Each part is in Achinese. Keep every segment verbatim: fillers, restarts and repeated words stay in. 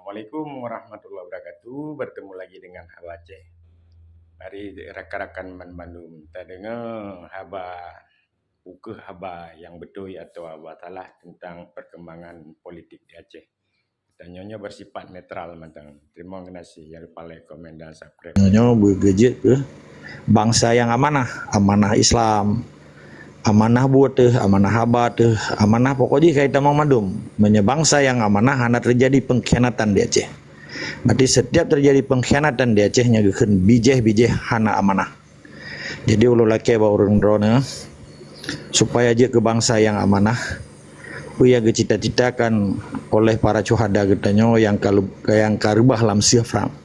Assalamualaikum warahmatullahi wabarakatuh. Bertemu lagi dengan Haba Aceh. Mari rakan-rakan banmandum tadeungoe haba, peu kheueh haba nyang beutôi atawa haba salah teuntang perkembangan politik di Aceh. Tanyoe nyoe bersifat netral mantong. Teurimong geunaséh nyang paleng komen dan subscribe. Nyoe beugeujeut keu bansa nyang amanah, amanah Islam, amanah buet teuh, amanah haba teuh, amanah pokok jih ka itamong mandum. Meunyoe bansa nyang amanah hana teujadi pengkhianatan di Aceh. Berarti setiap teujadi pengkhianatan di Aceh nyan geukheun bijéh-bijéh hana amanah. Jadi ulôn lakée bak ureuëng droeneuh, supaya jeuet keu bansa nyang amanah, peue nyang geucita-citakan oleh para syuhada geutanyoe nyang ka leu-, nyang ka reubah lam sieuh prang.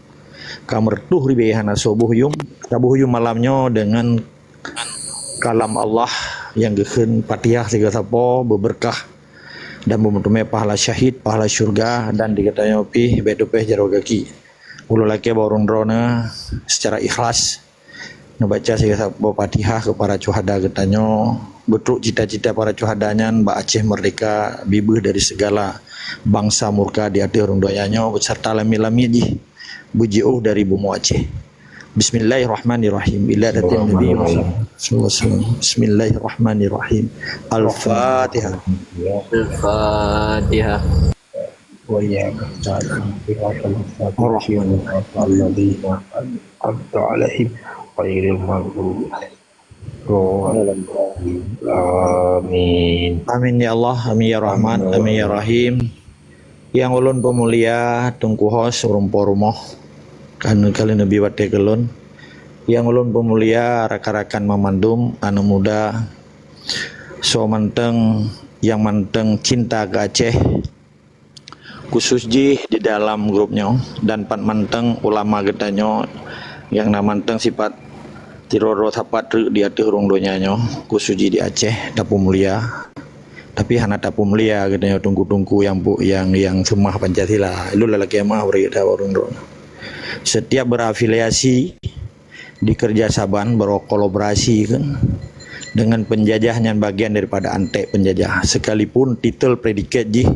Ka meureutoh ribée hana soe boh yuem, taboh yuem malam nyoe deungon kalam Allah nyang geukheun Fatihah sigoe sapo beubeurkah dan beumeuteumé pahala syahid, pahala syurga dan di geutanyoe pih bék teupéh jaroe gaki. Ulôn lakée bak ureuëng droeneuh seucara ikhlas neubaca sigoe sapo Fatihah keu para syuhada geutanyoe. Beutrok cita-cita para syuhada nyan bak Aceh meurdeka, bibeuh dari segala bansa murka di ateueh rhueng donya nyoe beserta lamiet-lamiet jih beujiôh dari bumoe Aceh. Bismillahirrahmanirrahim. Ila hadratin Nabi Muhammad sallallahu alaihi wasallam. Bismillahirrahmanirrahim. Al-Fatihah. Al-Fatihah. وإياك نستعين. صراط الذين أنعمت عليهم غير المغضوب عليهم ولا الضالين. آمين. Amin ya Allah, amin ya Rahman, amin ya Rahim. Nyang ulôn peumulia Teungku Hos, ureuëng po rumoh, kan kali neubi watée keu lôn. Nyang ulôn peumulia rakan-rakan banmandum, aneuk muda, soe mantong nyang mantong cinta keu Aceh, khusus jih di dalam grup nyoe dan pat mantong ulama geutanyoe nyang na mantong sifat sidroe-droe sapat treuk di ateueh rhueng donya nyoe, khusus jih di Aceh, tapeumulia. Tapi hana tapeumulia geutanyoe teungku-teungku nyang pu-, nyang, nyang seumah Pancasila. Lôn lakée meu'ah bri gata ureuëng droeneuh. Setiap berafiliasi, dikerja saban, berkolaborasi kan, dengan penjajah nyan bagian daripada antek penjajah. Sekalipun titel predikat jih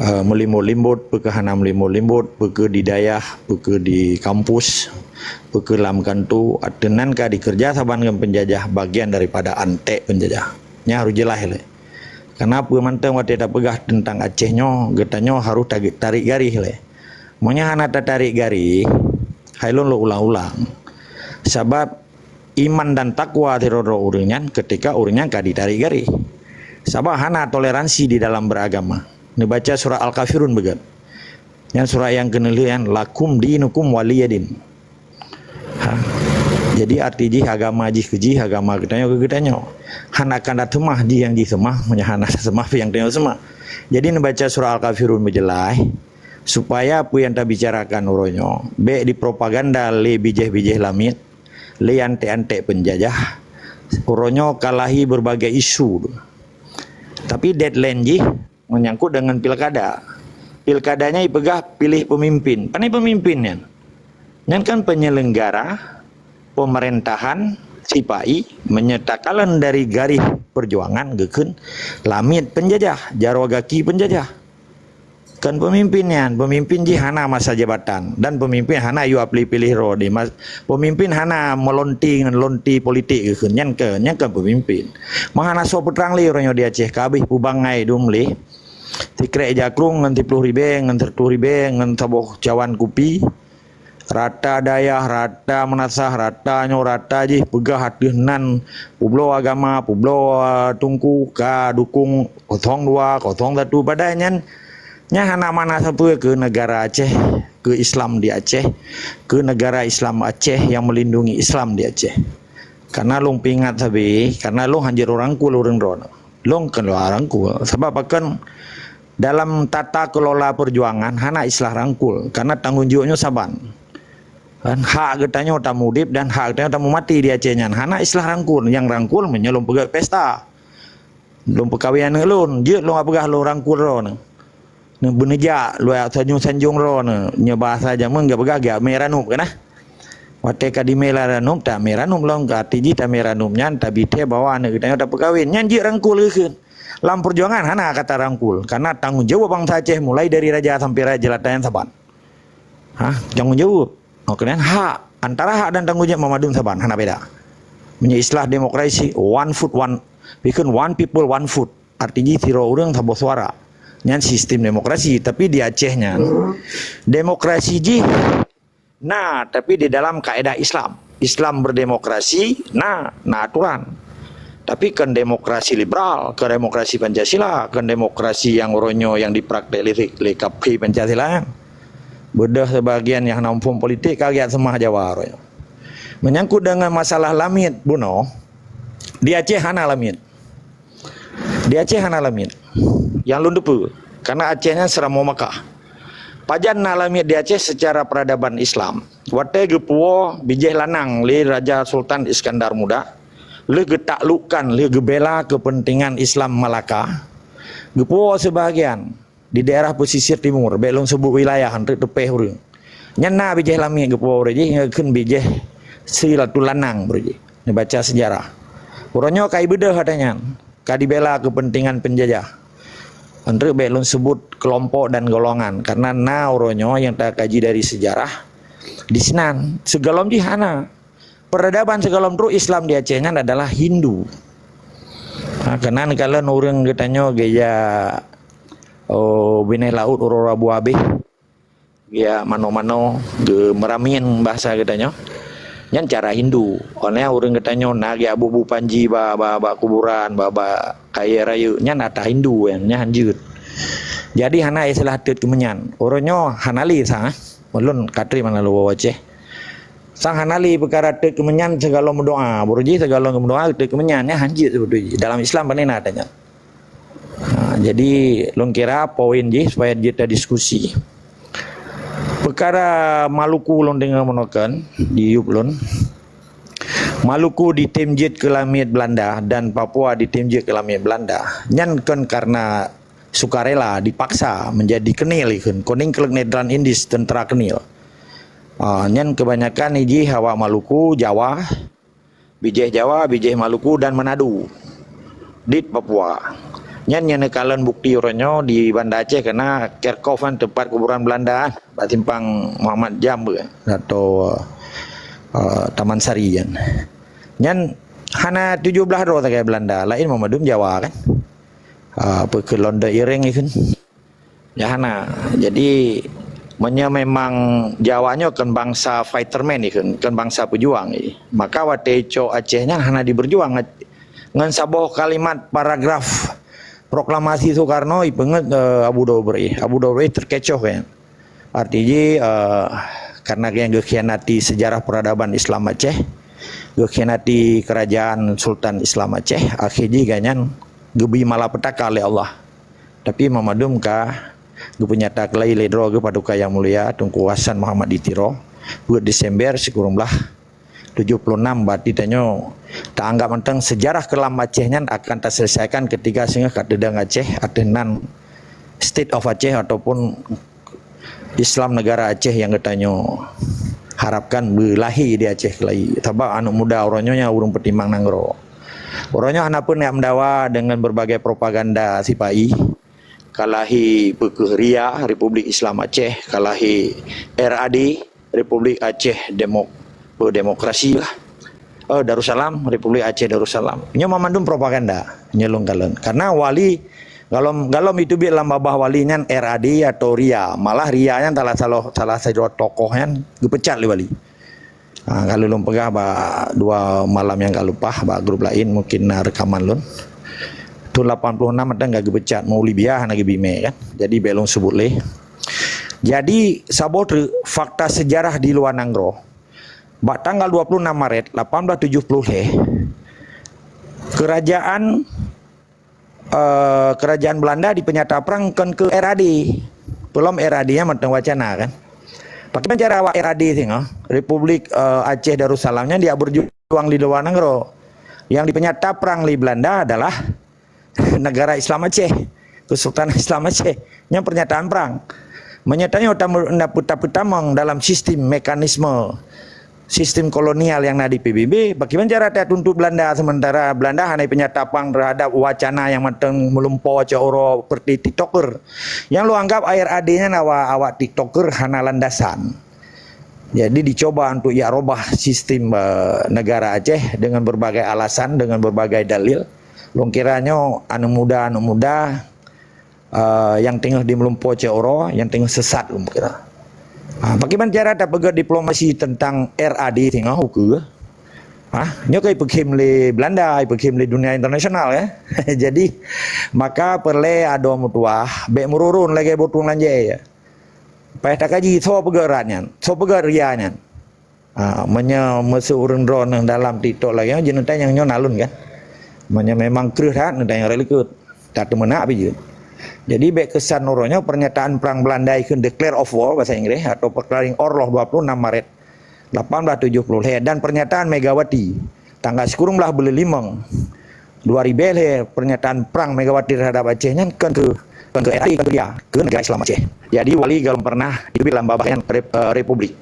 eh, meulimbot-limbot, peu kheueh hana meulimbot-limbot, peu kheueh di dayah, peu kheueh di kampus, peu kheueh lam kanto, ateueh nan ka dikeureuja saban ngon peunjajah bagian daripada antek peunjajah. Nyan harôh jeulaih lé. Kareuna peue mantong watée tapeugah teuntang Aceh nyoe, geutanyoe harôh ta-, tarék garéh lé. Meunyoe hana tatarek garéh, hai lôn lôn ulang-ulang. Sabab iman dan takwa sidroe-droe ureuëng nyan ketika ureuëng nyan ka jitarek garéh. Sabab hana toleransi di dalam beragama. Neubaca surat Al-Kafirun beugét. Nyan surat nyang keuneuh lheueh nyan, "Lakum dinukum waliyadin." Ha. Jadi arti jih agama jih keu jih, agama geutanyoe keu geutanyoe. Hana akan taseumah jih nyang jiseumah, meunyoe hana taseumah pih nyang tanyoe seumah. Jadi neubaca surat Al-Kafirun beujeulaih, supaya peue nyang tabicarakan uroe nyoe bék jipropaganda lé bijéh-bijéh lamiet, lé antek-antek peunjajah. Uroe nyoe ka lahé berbagai isu. Tapi deadline jih menyangkut dengan pilkada. Pilkada nyan ipeugah piléh peumimpin. Pane peumimpin nyan? Nyan kan penyelenggara pemerintahan sipai, meunyoe takalon dari garéh perjuangan geukheun lamiet peunjajah, jaroe gaki peunjajah. Kon peumimpin nyan, peumimpin jih hana masa jabatan dan peumimpin hana yue piléh-piléh droe di mas-, peumimpin hana meulonti ngon lonti politik geukheun, nyan ke, nyan kon peumimpin. Meuhana soe peutrang lé uroe nyoe di Aceh ka habéh peubangai dum lé. Sikrek jakrong ngon siploh ribée, ngon siratoh ribée, ngon saboh cawan kupi. Rata dayah, rata meunasah, rata nyoe, rata jih peugah ateueh nan peubloe agama, peubloe, eh, teungku ka dukong kosong dua, kosong satu. Padahai nyan, nyan hana makna sapeue keu negara Aceh, keu Islam di Aceh, keu negara Islam Aceh nyang meulindungi Islam di Aceh. Kareuna lôn peuingat sabe, kareuna lôn hanjeuet rangkul ureuëng droeneuh. Lôn kon lôn rangkul. Sabab pakon dalam tata kelola perjuangan hana istilah rangkul, kareuna tanggong jaweueb nyoe saban. Kan hak geutanyoe tameudeb dan hak geutanyoe tameumati di Aceh nyan hana istilah rangkul. Nyang rangkul meunyoe lôn peugét pesta. Lôn peukawen aneuëk lôn, jeuet lôn peugah lôn rangkul droeneuh. Neubeuneuh jak luwah sanjong-sanjong droeneuh, nyoe bahasa jameun geupeugah geumé ranup kan, nah. Watée ka dimé ranup, tamé ranup lom, ka arti jih tamé ranup nyan, tabité bahwa aneuëk geutanyoe tapeukawen. Nyan jeuet rangkul geukheun. Lam peujuangan hana kata rangkul, karena tanggung jaweueb bansa Aceh mulai dari raja sampai raja jelata nyan saban. Ha, tanggung jaweueb. Maka nyan hak, antara hak dan tanggung jaweueb mandum saban, hana beda. Meunyoe istilah demokrasi, one foot, one, bikheun one people, one vote. Arti jih sidroe ureuëng saboh suara. Nyan sistem demokrasi, tapi di Aceh nyan demokrasi jih na, tapi di dalam kaedah Islam. Islam berdemokrasi, na, na aturan. Tapi kon demokrasi liberal, kon demokrasi Pancasila, kon demokrasi nyang uroe nyoe nyang dipraktek lé, lé kafé Pancasila nyan. Beudôh sebagian nyang hana muphom politik ka geujak seumah Jawa uroe nyoe. Menyangkut dengan masalah lamiet bunoe, di Aceh hana lamiet. Di Aceh hana lamiet. Nyang lôn teupeue, karena Aceh nyan seuramoe Makkah. Pajan na lamiet di Aceh secara peradaban Islam? Watée geupuwoe bijéh lanang lé Raja Sultan Iskandar Muda, lheueh geutaklukkan, lheueh geubela keupeuntengan Islam Malaka, geupuwoe seubahagian di daerah pesisir timur, bék lôn seubut wilayah, eunteuk teupéh ureuëng. Nyan na bijéh lamiet geupuwoe ureuëng jih, geukheun bijéh Silatullanang ureuëng jih. Neubaca seujarah. Uroe nyoe ka ibeudôh ata nyan, ka dibela keupeuntengan peunjajah. Eunteuk bék lôn seubut keulompok dan golongan, karena na uroe nyoe nyang takaji dari seujarah di sinan. Sigohlom jih hana. Peradaban sigohlom trok Islam di Aceh nyan adalah Hindu. Ha, keunan kalon ureuëng geutanyoe geujak, oh, binéh laôt uroe Rabu abéh. Geujak mano-mano, geumeuramin bahasa geutanyoe. Nyan cara Hindu. Óh lheueh ureuëng geutanyoe na geujak bu-bu panji ba, ba, ba kuburan, ba, ba kayée rayeuk. Nyan atra Hindu nyan, nyan hanjeuet. Jadi hana istilah teut keumeunyan. Uroe nyoe hana lé sa, eh. Ulôn ka trép hana lôn woe Aceh. Sang hana lé peukara teut keumeunyan sigohlom meudoá. Beureuji sigohlom meudoá teut keumeunyan, nyan hanjeuet sibeutôi jih. Dalam Islam pane na ata nyan. Ha, jadi lôn kira poin jih supaya jeuet tadiskusi. Peukara Maluku lôn deungoe meunoe kan di yup lôn. Maluku ditem jeuet keu lamiet Belanda dan Papua ditem jeuet keu lamiet Belanda. Nyan kon karena sukarela, dipaksa menjadi KNIL ikheun, Koninkrijke Nederland-Indië, tentara KNIL. Ah, nyan kebanyakan ijih awak Maluku, Jawa, bijéh Jawa, bijéh Maluku dan Manado. Dit Papua. Nyan nyang neukalon bukti uroe nyoe di Banda Aceh keunan Kerkhof kan teumpat kuburan Belanda kan, bak simpang Muhammad Jam atau, uh, Taman Sari kan. Nyan hana tujoh blaih droe sagai Belanda, laén mandum Jawa kan. Ah, apa ke London Iring ikheun. Ya hana. Jadi, meunyoe memang Jawa nyoe kon bansa fighterman ikheun, kon bansa pejuang, maka watée icok Aceh nyan hana diberjuang ngon saboh kalimat paragraf proklamasi Soekarno ipeungeut, eh, Abu Dobrik. Abu Dobrik terkecoh kan. Arti jih, eh, karena yang geukhianati sejarah peradaban Islam Aceh, geukhianati kerajaan Sultan Islam Aceh, akhé jih gobnyan geubri malapetaka lé Allah. Tapi mandum ka geupeunyata keulai lé droe geuh Paduka Yang Mulia Teungku Hasan Muhammad di Tiro, peuet Desember sikureueng blaih tujoh puluh enam, berarti tanyoe taanggap mantong sejarah keulam Aceh nyan akan taselesaikan ketika singoh ka teudong Aceh ateueh nan State of Aceh ataupun Islam Negara Aceh nyang geutanyoe harapkan beulahé di Aceh keulai. Sabab aneuk muda uroe nyoe nyang ureuëng peutimang nanggroe. Uroe nyoe hana peureulée meudawa deungon berbagai propaganda sipa-i. Ka lahé peue kheueh RIA, Republik Islam Aceh, ka lahé RAD, Republik Aceh Demok-, Demokrasi lah. Oh, Darussalam, Republik Aceh Darussalam. Nyoe mandum propaganda, nyoe lôn kalon. Karena wali, galom, galom itu biet lam babah wali nyan RAD atau RIA. Malah RIA nyan salah, salah, salah sidroe tokoh nyan geupeucat lé wali. Ha, ka lôn peugah bak dua malam nyang ka leupah bak grup laén, mungkin na reukaman lôn. Thon lapan puluh enam mantong ka geupeucat, Maulibia hana geubri mé kan. Jadi bék lôn seubut lé. Jadi saboh treuk fakta sejarah di luwa nanggroe. Bak tanggal dua puluh enam Maret lapan belas tujuh puluh lhée, kerajaan eh, kerajaan Belanda dipeunyata prang kon keu RAD. Peulom RAD nyan mantong wacana kan. Pakriban cara awak RAD singoh, Republik, eh, Aceh Darussalam nyan dijak berjuang di luwa nanggroe. Nyang dipeunyata prang lé Belanda adalah Negara Islam Aceh, Kesultanan Islam Aceh. Nyan pernyataan prang. Meunyoe tanyoe tapeutamong dalam sistem mekanisme sistem kolonial nyang na di P B B, pakriban cara tatuntot Belanda, sementara Belanda hana peunyata prang terhadap wacana nyang mantong meulumpoe cot uroe seperti TikToker. Nyang lôn anggap R A D nyan awak, awak TikToker hana landasan. Jadi dicuba untuk jak rubah sistem, eh, negara Aceh dengan berbagai alasan, dengan berbagai dalil. Lôn kira nyoe aneuk muda, aneuk muda, eh, nyang teungoh di meulumpoe cot uroe, nyang teungoh sesat lôn kira. Ha, pakriban cara tapeugah diplomasi tentang R A D teungoh ukeue? Ha, nyoe ka ipeukhem lé Belanda, ipeukhem lé dunia internasional, ya. Jadi, maka peureulée adoe meutuwah, bék meururun lagée botong lanjée, ya. Payah takaji soe peugah rat nyan, soe peugah ria nyan. Ha, meunyoe meuseu ureuëng droeneuh dalam TikTok lagée nyoe, jeuet neutai nyang nyoe nalun kan. Meunyoe memang kreueh that, neutai nyang rot likot. Tateumeunak pih jeuet. Jadi bék keusan uroe nyoe pernyataan perang Belanda ikheun declare of war bahasa Inggréh atau perkelaring orloh dua puluh enam Maret lapan belas tujuh puluh lhée dan pernyataan Megawati tanggal sikureueng blaih buleuen limong dua ribée lhée, pernyataan perang Megawati terhadap Aceh nyan kon keu, kon keu R I, kon keu dia, keu negara Islam Aceh. Jadi Wali golom pernah hidup dalam babah nyan rep-, eh, republik.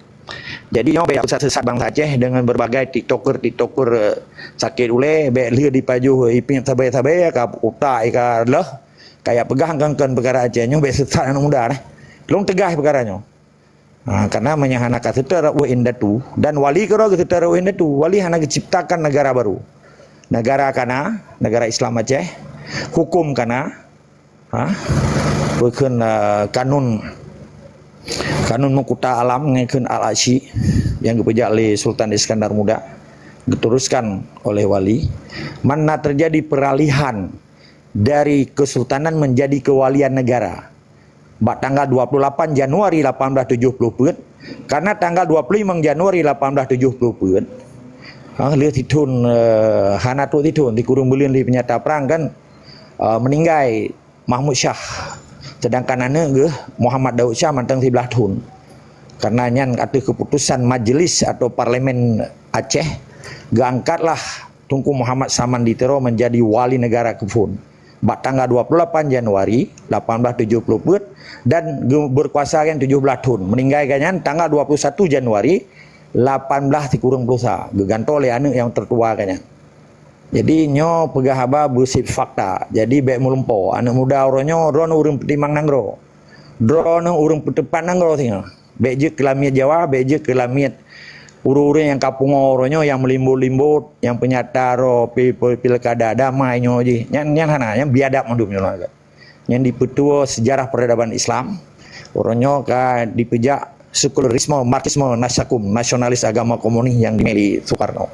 Jadi nyoe bék sesat-sesat bansa Aceh dengan berbagai TikToker-TikToker, eh, sakét ulée, bék lheueh dipajoh ipinyeut sabe-sabe ka utak ka lheueh, kajak peugah kon-kon peukara Aceh nyoe bék sesat aneuk muda nah. Lôn teugah peukara nyoe. Ha, karena meunyoe hana ka seutôt rot indatu dan Wali keudroe geuseutôt rot indatu, Wali hana geuciptakan negara baru. Negara kana, negara Islam Aceh, hukum kana, ha, bukon, eh, kanun, kanun meukuta alam ngon kheun Al-Asyi nyang geupeujak lé Sultan Iskandar Muda, geuteruskan oleh Wali. Mana terjadi peralihan dari kesultanan menjadi kewalian negara. Bak tanggal dua puluh lapan Januari lapan belas tujuh puluh peuet, karena tanggal dua puluh lima Januari lapan belas tujuh puluh peuet, ah, lheueh sithon, eh, hana trok sithon, sikureueng buleuen lheueh peunyata prang kan, eh, meninggai Mahmud Syah. Sedangkan aneuk geuh Muhammad Daud Syah mantong siblaih thon. Karena nyan ateueh keputusan majlis atau parlemen Aceh, geuangkatlah Teungku Muhammad Saman di Tiro menjadi wali negara keuphon bak tanggal dua puluh lapan Januari lapan belas tujuh puluh peuet dan geu-, berkuasa kan tujuh belas thon. Meninggai gobnyan tanggal dua puluh satu Januari lapan belas sikureueng ploh sa, geugantoe lé aneuk nyang tertua gobnyan. Jadi, nyoe peugah haba beusifat fakta. Jadi, bék meulumpoe. Aneuk muda uroe nyoe, droeneuh ureuëng peutimang nanggroe. Droeneuh ureuëng peuteupat nanggroe singoh. Bék jeuet keu lamiet Jawa, bék jeuet keu lamiet ureuëng-ureuëng nyang ka pungoe uroe nyoe, nyang meulimbot-limbot, nyang peunyata droe pi-, pi-, pilkada damai nyoe jih. Nyan, nyan hana, nyan biadab mandum nyoe lagée. Nyang dipeutuwoe sejarah peradaban Islam, uroe nyoe ka dipeujak sekularisme, Marxisme, Nasakum, nasionalis agama komunis nyang dimiliki Soekarno.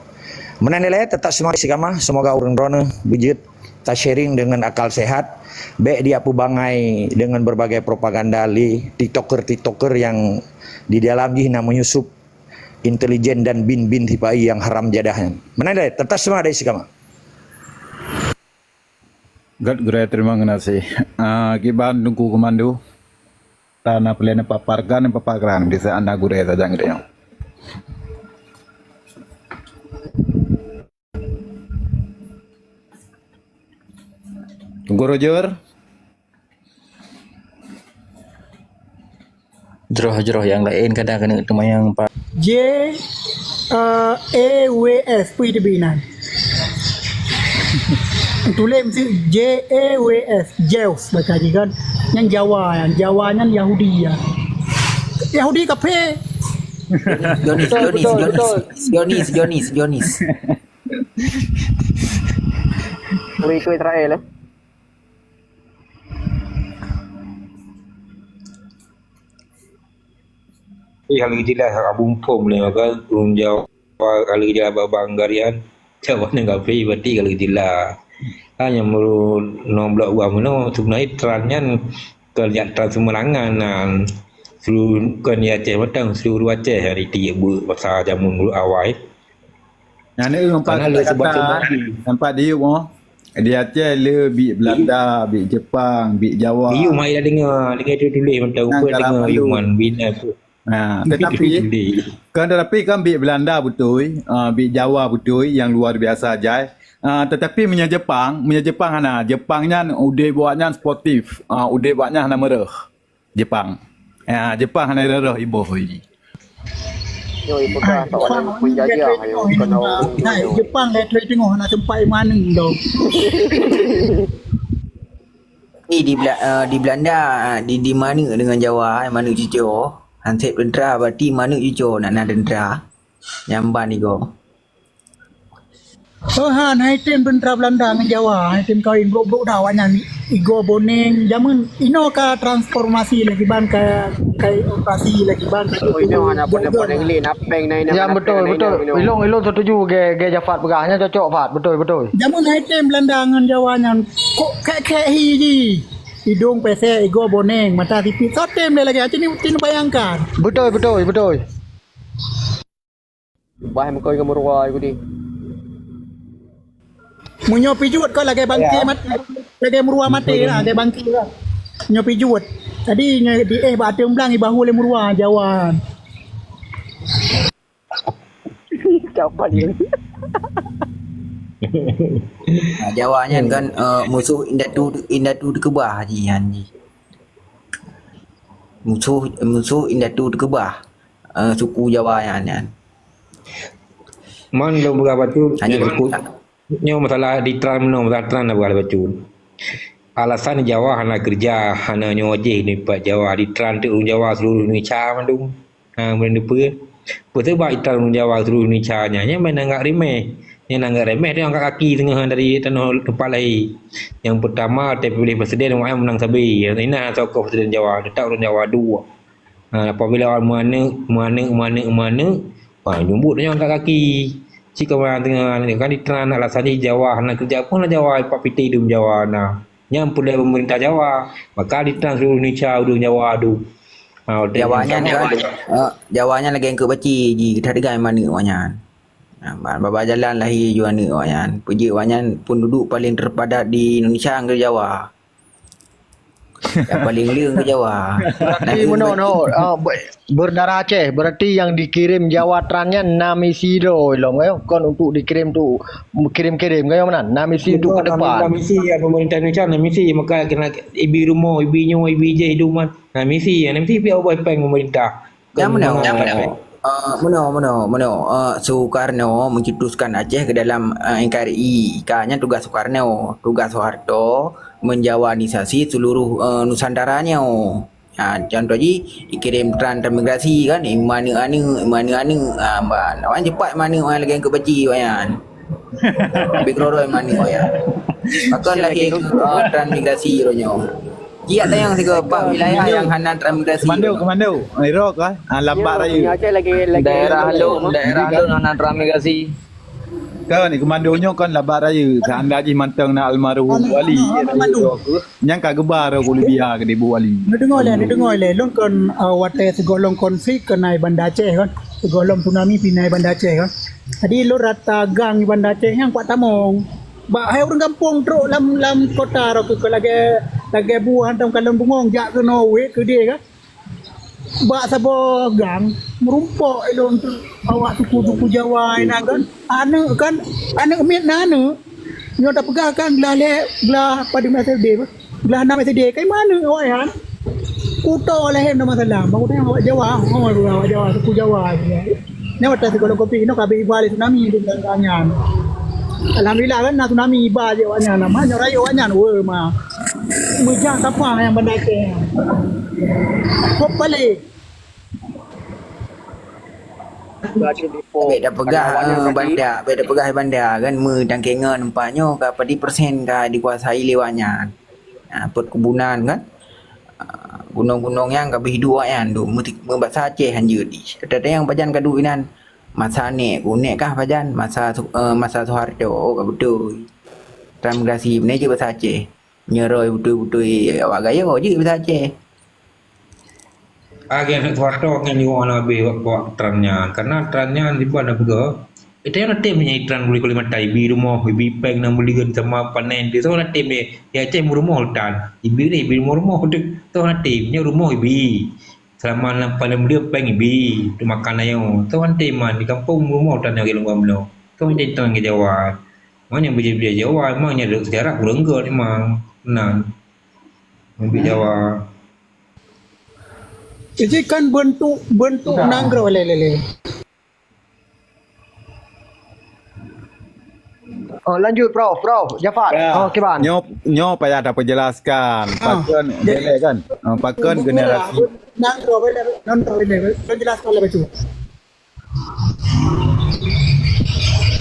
Meunan ilée, tetap semangat istiqamah, semoga ureuëng droeneuh beujeuet ta-sharing dengan akal sehat, bék dia peubangai dengan berbagai propaganda lé TikToker-TikToker yang di dalam jih na menyusup intelijen dan bin-bin sipai yang haram jadah nyan. Meunan ilée, tetap semangat istiqamah. Gét gurée, terima kasih. Ah, kiban Teungku Komando. Tana peulen paparkan, paparkan. Bisa anda gurée saja gitu ya. Teungku Roger. Jroh-jroh nyang laén kadang keuneuk teumayang, Pak. J, eh, A W F, peue teubinan. Tuléh meusti J A W F, Jews, baca jih kan. Nyan Jawa nyan, Jawa nyan Yahudi ya. Yahudi kaphé. Zionis, Zionis, Zionis, Zionis, Zionis, Zionis. Lebih ke Israel, eh? Tapi kalau jelas Abu Mumpung boleh makan, ureuëng Jawa kalau jelas bak banggarian, Jawa ni kafe berarti kalau jelas. Hanya mulu no blok buah mulu sebenarnya teran nyan kerja teran semerangan nan. Seluruh, bukan di Aceh Batang, seluruh Aceh hari tiga buat pasal jamun mulut awai. Nyan ni nampak kata-kata, nampak diup oh. Di Aceh le bik Belanda, bik Jepang, bik Jawa. Diup mai dah dengar, dengar tu tulis mantau upat dengar Yuman bina tu. Ha, tetapi kan, tetapi kan bik Belanda betul, uh, bik Jawa betul yang luar biasa jai. Uh, tetapi meunyo Jepang, meunyo Jepang hana, Jepang nyan udeb buat nyan sportif, uh, udeb buat nyan hana mereh. Jepang. Ya, Jepang hana reuroh iboh. Nyoe ipeugah awak nyan penjajah, nyoe bukan awak. Nah, Jepang lé tuai teungoh hana sempat imaneng dong. Ni di Bela-, eh, di Belanda, eh, di, di maneuk dengan Jawa, eh, maneuk cuco. Hansep teuntera, berarti maneuk cuco nak na teuntera. Nyamban igo. Oh han, hai tem teuntera Belanda ngon Jawa, hai tem kawin brok-brok dah awak nyan. Igo boneng, jameun inoe ka transformasi lagi ban ka, ka operasi lagi ban ka. Oh, inoe hana boneng-boneng lé, napeng na inoe. Ya, betul, betul. Ilong, ilong setuju ge, ge Jafat peugah, nyan cocok Fat, betul, betul. Jameun hai tem Belanda ngon Jawa nyan, kok kek-kek hi ji. Idong pesek, igo boneng, mata sipit. Sotem lé lagèe, cit ni, cit ni bayangkan. Betul, betul, betul. Bah meuko ngon meurua, iku di. Meunyoe pijuet kok lagèe bangke mat-, lagèe meurua maté lah, lagèe bangke lah. Nyoe pijuet. Jadi, nyoe di, eh, bak ateueng blang, ibahu lé meurua, Jawa. Jawapan dia. Ha, Jawa nyan kan, eh, musoh indatu, indatu teukeubah ji nyan ji. Musoh, musoh indatu teukeubah, eh, suku Jawa nyan, nyan. Man lôn peugah bacut, hanya nyan suku, nyoe masalah di Trump nyoe, masalah Trump na peugah bacut. Alasan Jawa hana keureuja, hana nyoe jih dipat Jawa, di Trump tu ureueng Jawa seluruh Indonesia mandum. Ha, buleuen dupeue. Peue sabab itan ureueng Jawa seuluruh Indonesia nyan, nyan ban anggap remeh. Nyan anggap remeh, dia angkat kaki teungoh dari tanoh teumpat lahé. Nyang peutama, watèe piléh presiden, awaknyan meunang sabe. Inan soe presiden Jawa, teutap ureueng Jawa duek. Ha, apabila awak meuaneuk, meuaneuk, meuaneuk, meuaneuk, ha, jumbot nyan angkat kaki. Cit ka teungoh, kan itan alasan jih Jawa hana keureuja, peue na Jawa, ipak pité dum Jawa na. Nyan peureulèe peumeurintah Jawa. Maka ditrang seuluruh Indonesia ureueng Jawa tu. Ha, Jawa nyan kan, eh, Jawa nyan lagèe eungkôt baci ji, that degai maneuk awak nyan. Ha, ba-, babah jalan lahé ju aneuk awak nyan. Peujeuet awak nyan penduduk paling terpadat di Indonesia ngon Jawa. Nyang paling le ngon Jawa. Berarti meunoe, no, ah, be-, Berdarah Aceh, berarti nyang dikirim Jawa Trans nyan na misi droe lom, kan? Kon untuk dikirim tu, kirim-kirim, kan, meunan? Na misi untuk ke depan. Na misi, ya, pemerintah Indonesia na misi, maka kena ibi rumoh, ibi nyoe, ibi jih, iduman. Na misi, na misi piak ubah peng pemerintah. Nyang meunoe, eh, meunoe, meunoe, meunoe, eh, Soekarno mencetuskan Aceh ke dalam, eh, N K R I. Ka nyan tugas Soekarno, tugas Soeharto menjawanisasi seluruh, eh, Nusantara nyoe. Ha, contoh jih, ikirém tran transmigrasi kan, iman aneuk, iman aneuk, ha, ban. Awak nyan cepat iman aneuk, awak nyan lagèe eungkôt baci awak nyan. Bit keudroe-droe iman aneuk awak nyan. Pakon lahé, ha, transmigrasi uroe nyoe. Jih tanyong sigoe, pat wilayah nyang hana transmigrasi. Komando, komando. Irok, ha? Ha, Lambak Raya. Daerah lôn, daerah lôn hana transmigrasi. Kan, komando nyoe kan Lambak Raya. Seandai jih mantong na almarhum Wali. Nyang ka geuba roh Bolivia keudéh bu Wali. Neudeungoe lé, neudeungoe lé. Lôn kon, eh, watèe sigohlom konflik kon na i Banda Aceh kan. Sigohlom tsunami pih na i Banda Aceh kan. Jadi lôn rata gang i Banda Aceh nyan pat tamong. Bak hai ureueng gampông trok lam, lam kota roh keu lagèe, lagèe buah hantom kalon bungong jak keunoe wék keudéh kan. Bak saboh gang, meurumpok ilôn tu, awak suku-suku Jawa inan kan. Aneuk kan, aneuk miet na aneuk. Nyoe tapeugah kan glah lhèe, glah padum S D, glah nam S D, kai maneuek awak nyan. Kuto lahé na masalah, bak kutanyong awak Jawa, awak Jawa, suku Jawa. Nyoe watèe sigohlom konflik inoe ka abéh iba lé tsunami di Banda nyan. Alhamdulillah kan na tsunami iba jih awak nyan, na ma nyoe rayeuk awak nyan, weueh ma. Meujah sampah nyang Banda Aceh nyan. Kop paleng. Bèk tapeugah, eh, Banda, bèk tapeugah Banda kan, meutangkéngon teumpat nyoe ka padum persen ka dikuasai lé awak nyan. Ha, perkebunan kan. Ha, gunong-gunong nyan ka beuh hidup awak nyan tu, meu-, meubasa Aceh hanjeuet jih. Teuntèe nyang pajan ka duek inan. Masa nèk, ku nèk kah pajan? Masa Su-, eh, masa Soeharto, oh, ka beutôi. Transmigrasi, beuna jeuet basa Aceh. Nyoe roh beutôi-beutôi awak Gayo jeuet basa Aceh. Agen Soeharto ngon nyoe hana abéh bak, bak tran nyan. Karena tran nyan dibuat na peugah, itu yang tem nyan tran boleh kulit mata, ibi rumoh, ibi peng, nang beli gen sama panen. Di sana tem dia. Ya, Aceh rumoh tan. Ibi ni, ibi rumoh-rumoh tu. Tu tem, nyoe rumoh ibi. Selama lam panen beli peng ibi, tu makan ayo. Tu tem man di kampung rumoh tan lagi lengkap belum. Tu tem tan ke Jawa. Mana yang beli-beli Jawa, emang nya duduk sejarah kurang gol memang. Nah. Ambil Jawa. Jadi kan bentuk, bentuk nanggroe lé, lé, lé. Oh, lanjut, Prof. Prof, Jafar. Ya. Oh, kiban. Nyoe, nyoe payah tapeujelaskan. Ah. Pakon, jadi, bela kan? Ah, pakon generasi. Nang, Prof, bela, nang, Prof, bela, bela, jelaskan lebih tu.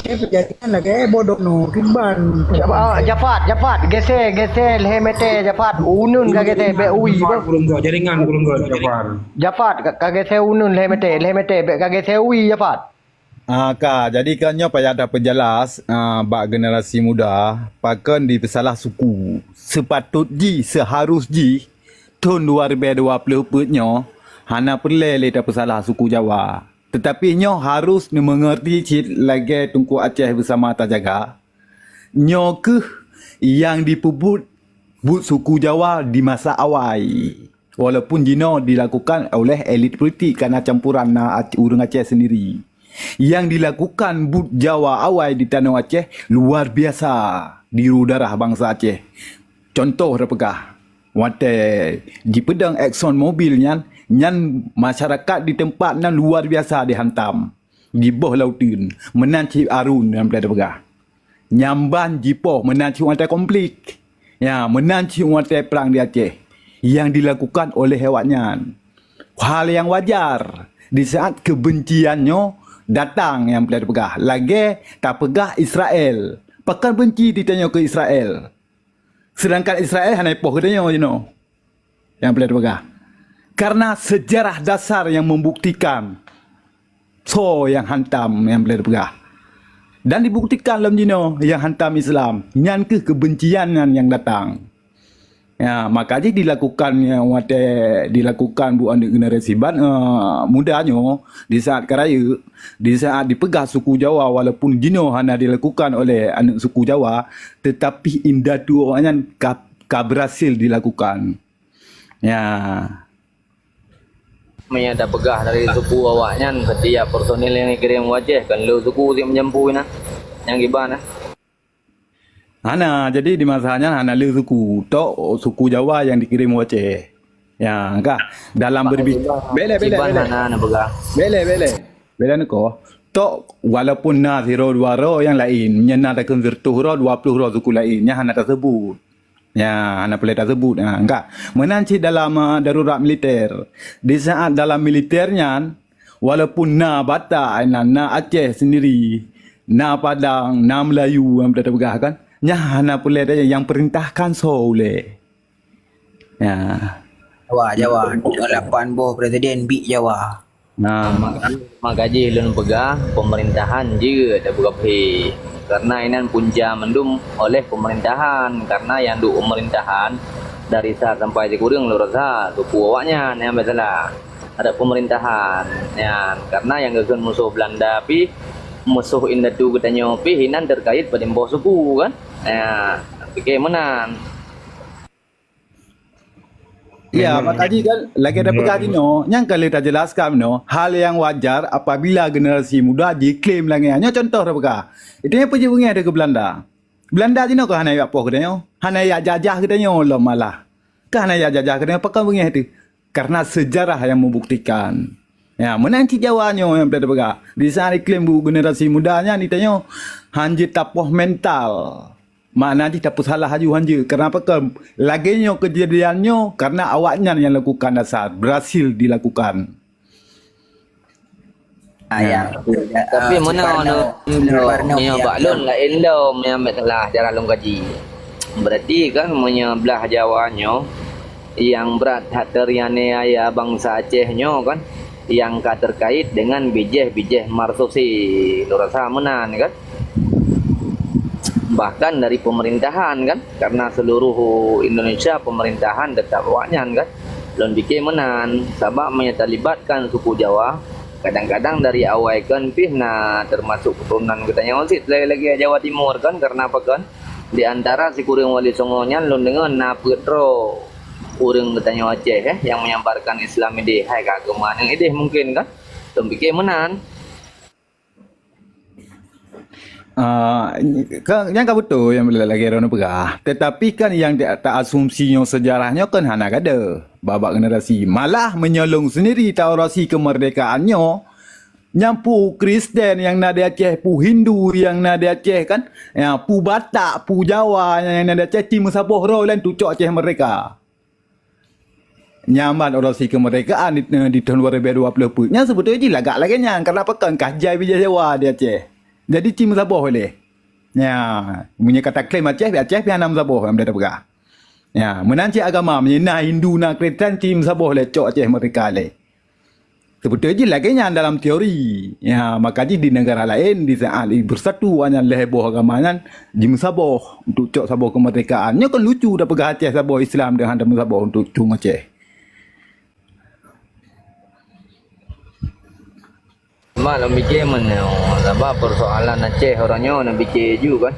Eh, peujadian lagèe bodoh no, kiban. Jafar, Jafar, Jafar, geser, geser, lhèe meter, Jafar. Uneun ka geser, bèk ui, beuh. Kurung gak, jaringan kurung gak, Jafar. Jafar, ka, ka geser uneun lhèe meter, lhèe meter, bèk ka geser ui, Jafar. Ah, ka, jadi kan nyoe payah tapeujelas, ah, bak generasi muda, pakon dipeusalah suku. Seupatôt jih, seuharôh jih, thôn dua ribèe dua plôh peuet nyoe, hana peureulèe lé tapeusalah suku Jawa. Teutapi nyoe harôh neumeungeurti cit lagèe Teungku Aceh Beusama Tajaga. Nyoe kheueh nyang jipeubuet buet suku Jawa di masa awai. Walaupun jinoe dilakukan oleh elit politik karena campuran na Ac-, ureuëng Aceh sendiri. Yang dilakukan buet Jawa awai di tanoh Aceh luar biasa di darah bansa Aceh. Contoh tapeugah, watèe jipeudong Exxon Mobil nyan, nyan masyarakat di teumpat nyan luar biasa dihantam. Jiboh lauteun, meunan cit arun nyang tapeugah. Nyang ban jipoh meunan cit watèe konflik. Ya, meunan cit watèe prang di Aceh. Yang dilakukan oleh awaknyan. Hal yang wajar di saat kebencian nyoe datang nyang tapeugah. Lagèe tapeugah Israel. Pakon benci di tanyoe keu Israel. Sedangkan Israel hana ipoh geutanyoe jinoe. Nyang boleh dipeugah. Karena sejarah dasar yang membuktikan soe nyang hantam nyang boleh dipeugah. Dan dibuktikan lom jinoe nyang hantam Islam. Nyan kheueh kebencian nyan nyang datang. Ya, maka jih dilakukan nyang watèe dilakukan buet aneuk generasi ban, eh, muda nyoe di saat ka rayeuk, di saat dipeugah suku Jawa walaupun jinoe hana dilakukan oleh aneuk suku Jawa, tetapi indatu awaknyan ka, ka berhasil dilakukan. Ya. Meunyo tapeugah dari suku awaknyan, setiap personil nyang dikirém u Aceh kan le suku si meujampu na. Nyang kiban na. Hana, jadi di masa nyan hana le suku. Tok suku Jawa nyang dikirém u Aceh. Ya, ka. Dalam berbi-, bele, bele, kiban bele. Hana, na peugah. Bele, bele. Bele niko. Tok walaupun na sidroe dua droe nyang laén, meunyo na takheun siratoh droe, dua ploh droe suku laén, nyan hana taseubut. Ya, hana peureulèe taseubut. Ha, ka. Meunan cit dalam, ah, darurat militer. Di saat dalam militer nyan, walaupun na Batak, na, na Aceh sendiri, na Padang, na Melayu nyang tapeugah kan, nyan hana peureulèe nyang perintahkan soe ulèe. Ya. Jawa, Jawa. Lapan boh presiden bik Jawa. Nah. Maka, maka jih lôn peugah, pemerintahan jeuet tapeugah phe. Karena inan punca mandum oleh pemerintahan. Karena nyang duek pemerintahan dari sa sampai sikureueng lôn rasa suku awaknyan nyang biasalah. Ada pemerintahan nyan. Karena nyang geukheun musoh Belanda pih, musoh indatu geutanyoe pih inan terkait padum boh suku kan. Ya, pike meunan. Ya, memang. Maka jih kan, lagèe tapeugah jinoe, nyang ka lheueh tajelaskan jinoe, hal nyang wajar apabila generasi muda jiklaim lagèe nyan. Nyoe contoh tapeugah. Itu nyang peujeuet beungèh deuh keu Belanda. Belanda jinoe ka hana jak poh geutanyoe, hana jak jajah geutanyoe lom malah. Ka hana jak jajah geutanyoe, pakon beungèh teuh? Karena sejarah yang membuktikan. Ya, meunan cit Jawa nyoe nyang tapeugah. Di saat jiklaim bu generasi muda nyan, di tanyoe hanjeuet tapoh mental. Makna jih tapeusalah laju hanjeuet. Kenapa ke lagèe nyoe kejadian nyoe? Karena awaknyan yang lakukan dasar, berhasil dilakukan. Ah, ya. Tapi ah, meunan Sukarno, anu, Sukarno, meunyoe ya, bak lôn ya. Laén lom nyang bèk salah cara lôn kaji. Berarti kan meunyoe blah Jawa nyoe yang brat that teurianiaya bansa Aceh nyoe kan yang ka terkait dengan bijèh-bijèh marsosi. Lôn rasa meunan kan. Bahkan dari pemerintahan kan, karena seluruh Indonesia pemerintahan tetap awaknyan kan. Lôn pike meunan, sabab meunyo talibatkan suku Jawa, kadang-kadang dari awai kan pih na termasuk keturunan geutanyoe cit lagèe-lagèe Jawa Timur kan, karena apa kan? Di antara sikureueng wali songo nyan lôn deungoe na peuet droe ureueng geutanyoe Aceh eh, yang menyebarkan Islam idéh, hai ka agama nyang idéh mungkin kan. Lôn pike meunan. Ah, ka, nyan ka beutôi nyang lagèe droeneuh peugah. Tetapi kan nyang ta-, taasumsi nyoe sejarah nyoe kan hana gadôh babak generasi. Malah meunyoe lôn sendiri taorasi kemerdekaan nyoe, Nyang peue Kristen nyang na di Aceh, peue Hindu nyang na di Aceh kan? Ya, peue Batak, peue Jawa nyang na di Aceh, ci meusaboh droe lé untuk cok Aceh merdeka. Nyan ban urosi keumeurdekaan di, di thon dua ribu dua puluh peuet nyan seubeutôi jih lagak lagée nyan, karna pakon ka jai bijéh Jawa di Aceh. Jadi ci meusaboh lé. Nya, meunyoe ka taklaim Aceh, Aceh pih hana meusaboh, nyang beda peugah. Nya, meunan cit agama, meunyoe na Hindu, na Kristen, ci meusaboh lé cok Aceh merdeka lé. Seubeutôi jih lagée nyan dalam teori. Ya, maka jih di negara laén, di saat bersatu awaknyan lhée boh agama nyan, jimeusaboh untuk cok saboh keumeurdekaan. Nyoe kan lucu tapeugah Aceh saboh Islam dan hana meusaboh untuk cung Aceh. Mak lôn pike meunyoe, sabab persoalan Aceh uroe nyoe na pike ju kan.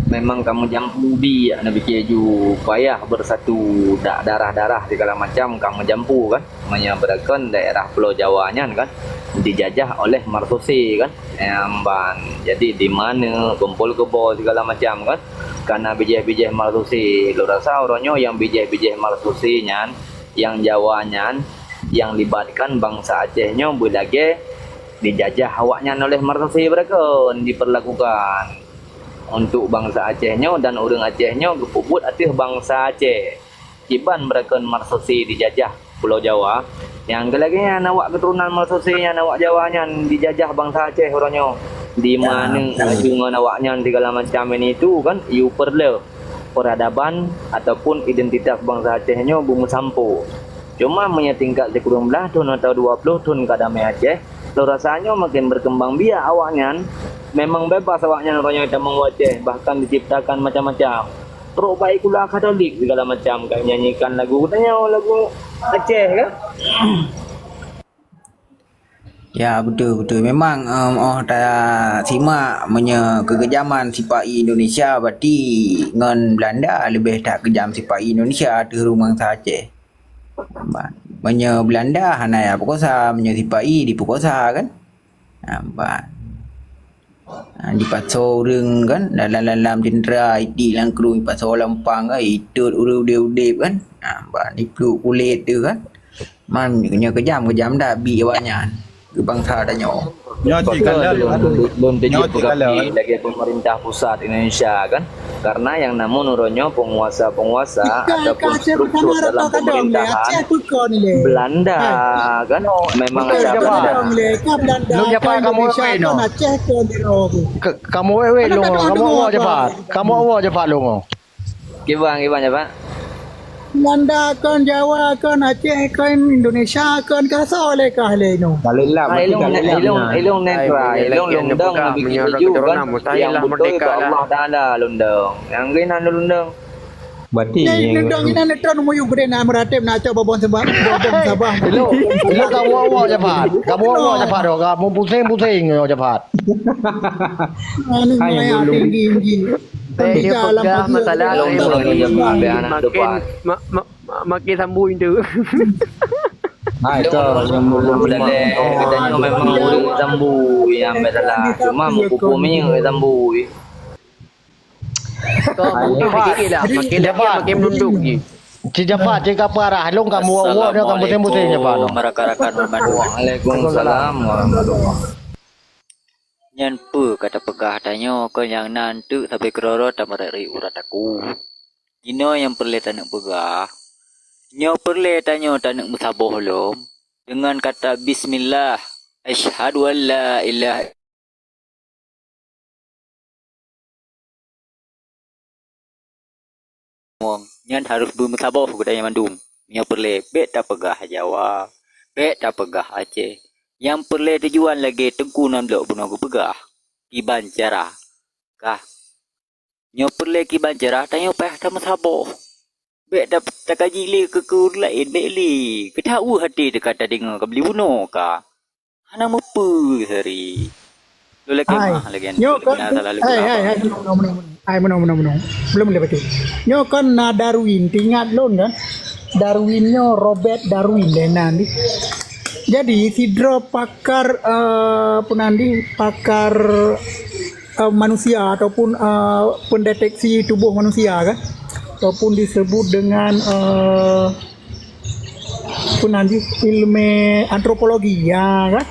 Memang ka meujampu biek na pike ju payah bersatu dak darah-darah segala macam ka meujampu kan. Meunyoe beurakon daerah Pulo Jawa nyan kan dijajah oleh Marsuse kan. Nyang ban jadi di mana kumpul keubo segala macam kan. Karena bijéh-bijéh Marsuse, lôn rasa uroe nyoe nyang bijéh-bijéh Marsuse nyan, nyang Jawa nyan, nyang libatkan bansa Aceh nyoe beulagée dijajah awaknyan oleh Marsuse beurakon diperlakukan untuk bansa Aceh nyoe dan ureuëng Aceh nyoe geupeubuet ateueh bansa Aceh. Kiban beurakon Marsuse dijajah Pulo Jawa, nyang geulagée nyan awak keuturonan Marsuse nyan awak Jawa nyan dijajah bansa Aceh uroe nyoe. Di mana ngon awaknyan segala macam ini tu kan, you perlu peradaban ataupun identitas bansa Aceh nyoe beumeusampoe. Cuma meunyoe tingkat sikureueng blaih thon atau dua puluh thon ka damé Aceh, lôn rasa nyoe makin berkembang biak awaknyan. Memang bebas awaknyan uroe nyoe tamong u Aceh, bahkan diciptakan macam-macam. Trok bak sikula Katolik segala macam ka nyanyikan lagu geutanyoe, lagu Aceh kan. Ya, betul, betul. Memang, em, oh, ta simak meunyoe keugejaman sipa-i Indonesia, berarti ngon Belanda leubeh that keujam sipa-i Indonesia ateueh ureuëng bansa Aceh. Ban, meunyoe Belanda hana ya peukosa, meunyoe sipa-i dipeukosa kan. Ha, ban. Ha, dipasoe ureuëng kan, dalam-dalam tentera, iti lam krueng, dipasoe lam pang kan, itot ureuëng udeb-udeb kan. Ha, ban, dipluek kulét tu kan. Man, nyoe keujam, keujam dah bi awaknyan. Keu bansa tanyoe. Nyoe cit kala, lôn, lôn, lôn nyoe cit kala lagée pemerintah pusat Indonesia kan. Karena yang namun uroe nyoe penguasa-penguasa ataupun struktur dalam pemerintahan Belanda kan memang ada Belanda. Lôn Japat, kamoe wék-wék nyoe. Ka-, kamoe wék-wék lôn, kamoe woe Japat. Kamoe woe Japat lôn. Kiban, kiban Japat. Belanda kon, Jawa kon, Aceh kon, Indonesia kon, ka soe lé kah lé nyoe? Ilong, ilong, ilong netra, ilong lundang lebih keju kan. Yang betul ke Allah Taala lundang. Yang geunan lundang. Berarti nyang dong inan neutron muyup gede na meuratéb na cok babon sebab babon sabah. Hello, hello, kamu awak cepat. Kamu awak cepat dong. Kamu pusing-pusing nyoe cepat. Anu maya tinggi-tinggi. Saya dia pegang masalah ilmu ni makin ma-, ma-, ma-, makin sambung tu. Hai, kau yang belum kita nyoe memang ureuëng sambung yang masalah. Cuma mukupumi ureuëng sambung. Kau makin sikit lah. Makin lagi makin merunduk je. Cik Jafar, cik apa arah? Long kamu awak dia kamu pusing-pusing Jafar. Assalamualaikum. Rakan-rakan, waalaikumsalam warahmatullah. Nyan peue ka tapeugah tanyoe kon nyang na eunteuk sabe keudroe-droe tameurari urat aku. Jinoe nyang peureulée taneuk peugah, nyoe peureulée tanyoe taneuk meusaboh lom deungon kata bismillah, asyhadu an la ilaha Nyan harôh beumeusaboh geutanyoe mandum. Nyoe peureulée bék tapeugah Jawa, bék tapeugah Aceh. Nyang peureulée tujuan lagée Teungku Nan Blok bunoe geupeugah, kiban cara. Kah. Nyoe peureulée kiban cara tanyoe payah tameusaboh. Bék ta-, takaji lé keu, keu ureuëng laén, bék lé. Keu tahu até teuka tadeungoe ka bli bunoe ka. Hana meupeue sehari. Lôn lakée meu'ah lagée nyoe kon, hai, hai, hai, meunoe, meunoe, meunoe. Hai, meunoe, meunoe, meunoe. Belum boleh baca. Nyoe kon na Darwin, teuingat lôn kan? Darwin nyoe Robert Darwin lé nan di. Jadi, sidroe pakar, eh, apa nan di, pakar, eh, manusia ataupun, eh, pendeteksi tubuh manusia kan? Ataupun disebut dengan, eh, Peunan jih ilmu antropologi, ya kan?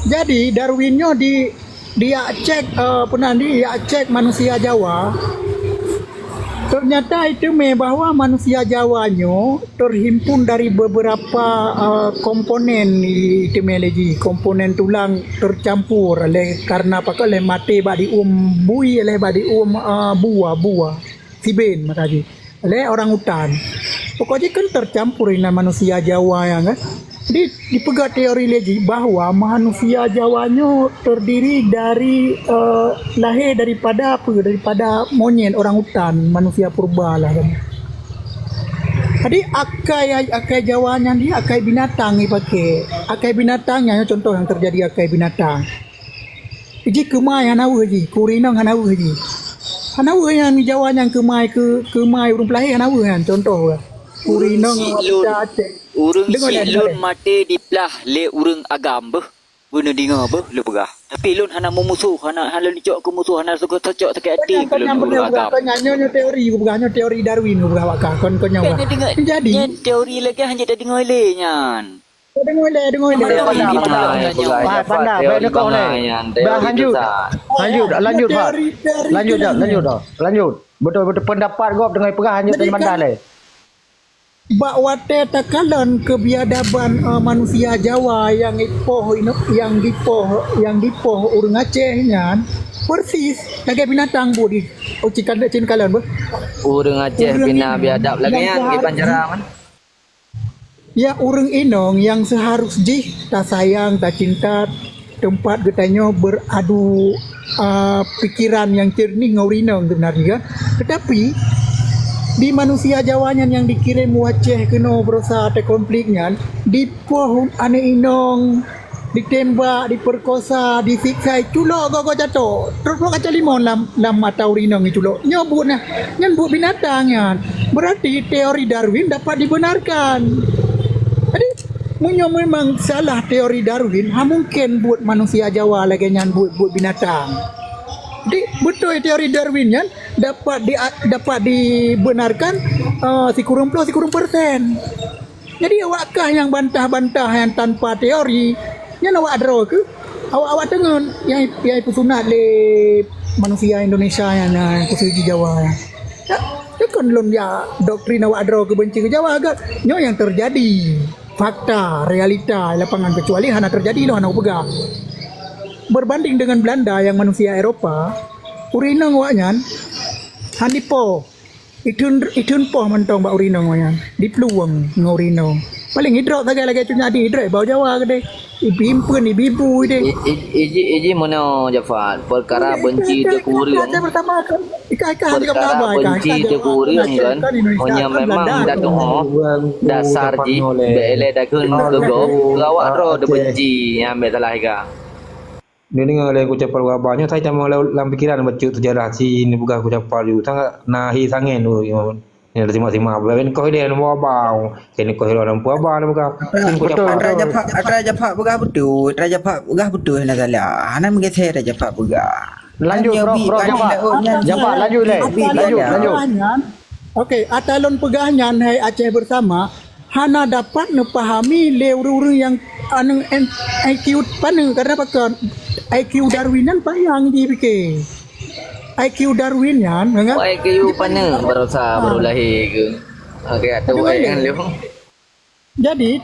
Jadi Darwin nyoe di, di yak cek, eh, pernah di yak cek manusia Jawa. Ternyata iteumé bahwa manusia Jawa nyoe terhimpun dari beberapa, eh, komponen iteumé lé jih, komponen tulang tercampur oleh karena pakon lé maté bak diuem bui, oleh bak diuem, eh, bua, bua. Siben mata jih. Lé orang utan. Pokok jih kan tercampur dengan manusia Jawa yang kan. Jadi dipeugah teori lé jih bahwa manusia Jawa nyoe terdiri dari, eh, lahir daripada apa? Daripada monyet orang utan, manusia purba lah kan. Jadi akai, akai Jawa nyan dia akai binatang dipakai. Akai binatang nyan contoh yang terjadi akai binatang. Jih keumai hana weueh jih, keu ureueng inong hana weueh jih. Hana weueh nyan Jawa nyan keumai, keu, keumai ureueng peulahé hana weueh nyan, contoh lah. Ureueng inong Aceh. Ureueng Deungoe lé, lôn deungoe lé. Maté diplah lé ureueng agam beuh. Beuneudeungoe beuh lôn peugah. Tapi lôn hana meumusoh, hana, hana lôn cok keu musoh, hana seucok sakét até keu lôn ureueng agam. Kon nyan, nyoe, nyoe teori kupeugah, nyoe teori Darwin kupeugah bak kah, kon, kon nyoe. Nyan, jadi nyan teori lagèe hanjeuet tadeungoe lé nyan. Deungoe lé, deungoe lé. Pandai, pandai, pandai, pandai, baik deungoe lé. Dah, lanjut. Lanjut, lanjut, Fat. Lanjut, dah, lanjut, dah. Lanjut. Betul, betul. Pendapat gob deungoe peugah, lanjut. Jadi, tadi mandai lé. Bak watèe takalon keubiadaban, eh, manusia Jawa nyang ipoh ino-, nyang dipoh, nyang dipoh ureueng Aceh nyan, persis lagèe binatang buet di, oh, cit kalon, cit kalon beuh. Ureueng Aceh pina biadab lagèe nyan, di Banjarah, man. Ya, ureueng inong nyang seuharus jih tasayang, tacinta, teumpat geutanyoe beuradu, a, pikeran nyang ceureunih ngon ureueng inong seubeunarjih kan. Teutapi, di manusia Jawa nyan nyang dikirém u Aceh keunoe beurusaha takonflik nyan, dipoh aneuk inong, ditembak, diperkosa, disiksa, iculok goe-goe jatok. Trok-trok kaca limong lam, lam mata ureueng inong iculok. Nyoe buet nah, nyan buet binatang nyan. Berarti teori Darwin dapat dibenarkan. Jadi, meunyoe memang salah teori Darwin, ha mungken buet manusia Jawa lagèe nyan buet, buet binatang. Jadi, beutôi teori Darwin nyan dapat di, dapat dibenarkan, eh, sikureueng ploh, sikureueng persen. Jadi awak kah nyang bantah-bantah nyang tanpa teori, nyan awak droe keuh? Awak, awak teungeut nyang, nyang ipeusunat lé manusia Indonesia nyan, nyang khusus di Jawa nyan. Ya, nyoe kon lôn ya doktrin awak droe keuh benci keu Jawa gét. Nyoe nyang teujadi. Fakta, realita lapangan, kecuali hana teujadi lôn hana kupeugah. Berbanding dengan Belanda nyang manusia Eropa, ureueng inong awak nyan hana ipoh. Itheun, itheun poh mantong bak ureueng inong awak nyan. Diplueng ngon ureueng inong. Paléng idrop sagai lagèe cut nyan di idrop bak Jawa keudéh. Ibi impeuen, ibi ibu idéh. I-, i-, iji, iji meunoe, Jafar, peukara benci teuh keu ureueng. Peukara benci teuh keu ureueng kan, meunyoe memang dasar jih bèk ilèe takheun keu gob, keu awak droe teubenci, nyan bèk salah iga. Neudeungoe lé Teungku Capar Waba nyoe, sai tamong lam, lam pikeran bacut seujarah si neupeugah Teungku Capar ju. Sangat na hi sangen tu. Nyan simak-simak, ben koh ilèe lam Waba. Keuneuk koh ilèe lam Waba neupeugah. Teungku Capar. Atra Jafar, Atra Jafar peugah beutôi, Atra Jafar peugah beutôi hana salah. Hana meugeusé Atra Jafar peugah. Lanjut, Prof, Prof Jafar. Jafar, lanjut lé. Lanjut, lanjut. Okey, ata lôn peugah nyan, hai Aceh Bersama, hana dapat neupahami lé ureueng-ureueng nyang aneuk I Q paneuk, karena pakon? I Q Darwin nyan panyang jipike. I Q Darwin nyan, kan? Oh, I Q paneuk baroesa baru lahé keuh. Okey, atu ai kan lé. Jadi,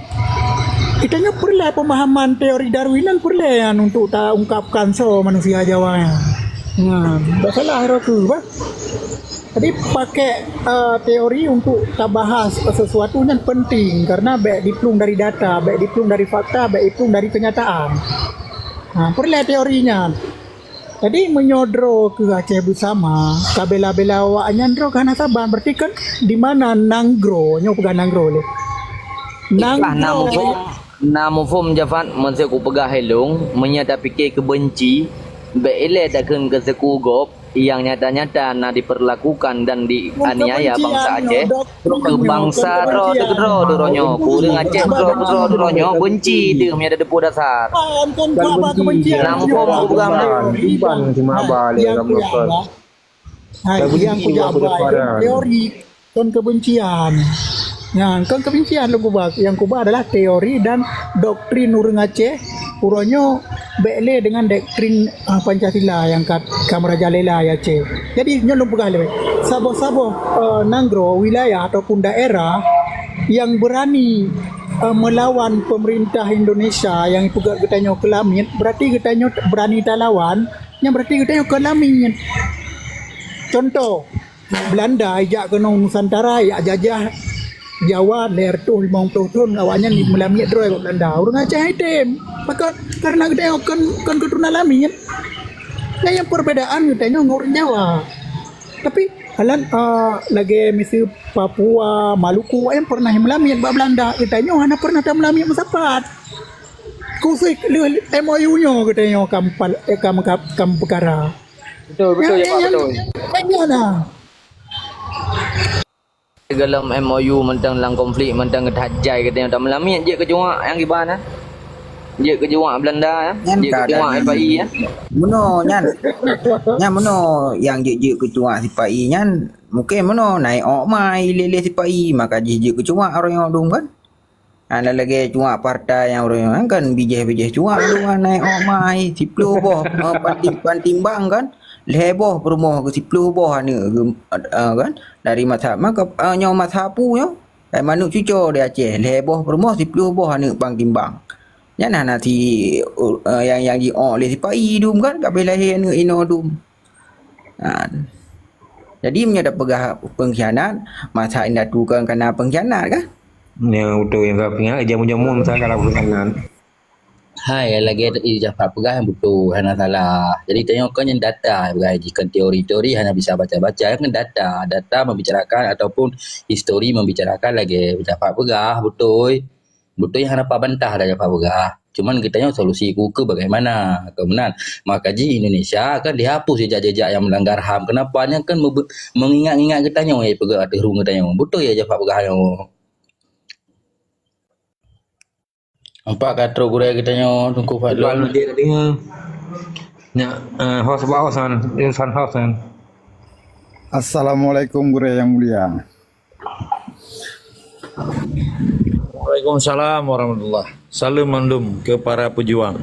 kita nyoe peureulèe pemahaman teori Darwin nyan peureulèe nyan untuk taungkapkan soe manusia Jawa nyan. Nah, tak salah rasa bah. Jadi pakai, eh, teori untuk tabahas sesuatu nyan penting karena bèk diplueng dari data, bèk diplueng dari fakta, bèk diplueng dari kenyataan. Ha, peureulèe teori nyan. Jadi meunyoe droe keu Aceh Bersama, tabela-bela awak nyan droe ka hana saban, berarti kan di mana nanggroe, nyoe peugah nanggroe lé. Nanggroe. Na muphom Jafar, meuseu kupeugah ilong, meunyoe tapike keubenci, bèk ilèe takheun keu suku gob, nyang nyata-nyata na diperlakukan dan dianiaya bansa Aceh, keu bansa droe teuh droe droenyoe, keu ureueng Aceh droe teuh droe droenyoe, benci teuh meunyoe tateupeue dasar. Lampôh meupeugah meunan. Hai, nyang kujak ba teori. Kon kebencian. Nyan, kon kebencian lôn kuba. Nyang kuba adalah teori dan doktrin ureueng Aceh. Uroe nyoe Bèk lé deungon doktrin, ah, Pancasila nyang ka, ka meurajalela di Aceh. Jadi, nyoe lôn peugah lé, saboh-saboh, eh, nanggroe, wilayah ataupun daerah nyang beurani, eh, meulawan peumeurintah Indonesia nyang peugöt geutanyoe keu lamiet, beurati geutanyoe beurani talawan, nyan beurati geutanyoe kon lamiet. Contoh, Beulanda ijak keunoe Nusantara, ijak jajah Jawa lhèe reutôh limong ploh thôn, awaknyan meulamiet droe bak Beulanda. Ureueng Aceh han jitem. Pakon? Karena geutanyoe kon, kon keuturonan lamiet. Nyan nyang perbedaan geutanyoe ngon ureueng Jawa. Tapi, alan, ah, lagèe miseue Papua, Maluku, awaknyan pernah meulamiet bak Beulanda. Geutanyoe hana pernah tameulamiet meusapat. Khusus lheueh M O U nyoe geutanyoe ka meupa-, eh, ka meuka-, ka meupeukara. Betul, betul, ya, Pak, betul. Nyan, nyan, nah. Dalam M O U mantong, lam konflik mantong, that jai geutanyoe tameulamiet jeuet keu cuak nyang kiban, eh. Jeuet keu cuak Beulanda, eh. Nyan jeuet keu cuak sipa-i, eh. Meunoe nyan. Nyan meunoe nyang jeuet-jeuet keu cuak sipa-i nyan, mungken meunoe na iok mai lé-lé sipa-i, maka jih jeuet keu cuak ureueng nyoe dum kan. Hana lagèe cuak partai nyang ureueng nyan kan bijèh-bijèh cuak dum, na iok mai siploh boh, eh, pan tim-, pan timbang kan, lhèe boh peurumoh keu siploh boh aneuk geu-, eh, kan, dari mazhab. Maka, eh, nyoe mazhab peue nyoe? Hai manok cuco di Aceh, lhèe boh peurumoh siploh boh aneuk pan timbang. Nyan hana si, eh, nyang, nyang jiok lé sipa-i dum kan, ka abéh lahé aneuk inoe dum. Ha. Jadi, meunyoe tapeugah pengkhianat, masa indatu kan kana pengkhianat kan? Ya, beutôi. Nyang ka pengkhianat, jamu-jamu masa kalau pengkhianat. Hai, lagèe Jafar peugah nyan beutôi, hana salah. Jadi, tanyoe kan nyan data, peugah jih kan teori-teori, hana bisa baca-baca, kan data. Data membicarakan ataupun histori membicarakan lagèe Jafar peugah, beutôi. Beutôi hana pat bantah dah Jafar peugah. Cuman geutanyoe solusi ku keu bagaimana? Keu meunan. Maka jih Indonesia kan dihapus jejak-jejak nyang melanggar ham. Kenapa? Nyan kan mebe-, mengingat-ingat geutanyoe, eh, peugah ateueh rueng geutanyoe. Beutôi ya Jafar peugah nyoe. Nampak ka trok gurèe geutanyoe, Teungku Fadlon. Bukan dia tadi, ya. Nya, eh, host bak host kan. Insan host kan. Assalamualaikum, gurèe nyang mulia. Waalaikumsalam warahmatullah. Salam mandum keu para pejuang.